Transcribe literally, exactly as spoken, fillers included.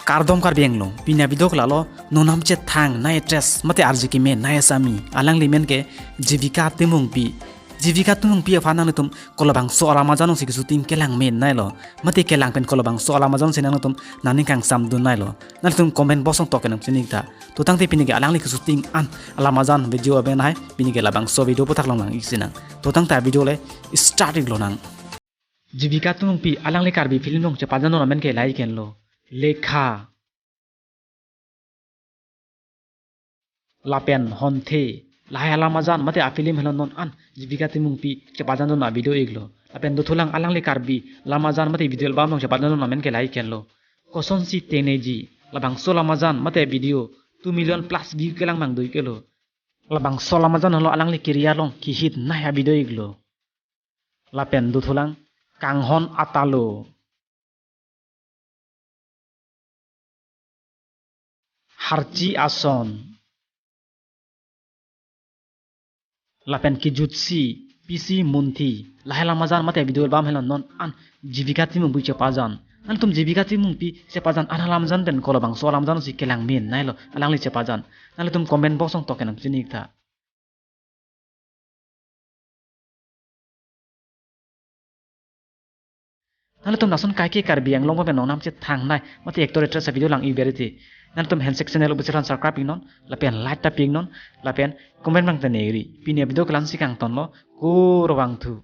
Kardom Karbi Anglong, pini avideo ke lalo, nonam chethang nai actress mate arje keme nai asami, alangli men ke Jivika Timungpi. Jivika Timungpi aphan nanglitum kolabangso alam ajan alongsi keshooting kelang menailo, mate kelang pen kolabangso alam ajan si nanglitum nangning kangsamdunnailo, nanglitum comment box along tok kenang chini tha. To tangte pini ke alangli keshooting an alam ajan video aben hai, pini ke labangso video aputhak along lang-ik sinang. To tangte video le start-ik lonang. Jivika Timungpi alangli Karbi film along chepajandun amen ke lahai henlo: Lekha lapen Honthe. Lahai alam ajan mate afilm henlo non an Jivika Timungpi chepajandun avideo iklo. Lapen dothulang alangli Karbi alam ajan mate video album along chepajandun amen ke lahai henlo: Kosonsi Tengneji. Labangso alam ajan mate video two million plus view kelang abang do-iklo. Labangso alam ajan henlo alangli career along kehit nai avideo iklo. Lapen dothulang Kanghon Atalo, Harchi Ason, lapen Kijutsi, Pisi Munthi. Lahai alam ajan mate video album henlo non an Jivika Timungpi chepajan. Nanglitum Jivika Timungpi chepajan an alam ajan pen kolabangso alam ajan si kelang menailo alangli chepajan, nanglitum comment box along tok kenang chini tha. Nanglitum lason kaike Karbi Anglong pen nonam chethang nai mate actor actress avideo lang-ik ber te, nanglitum handshake channel official aphan subscribe-ik non, lapen like ta pi-ik non, lapen comment abang ta neri. Pini avideo ke la-ansi kangtonlo, kurvangthu.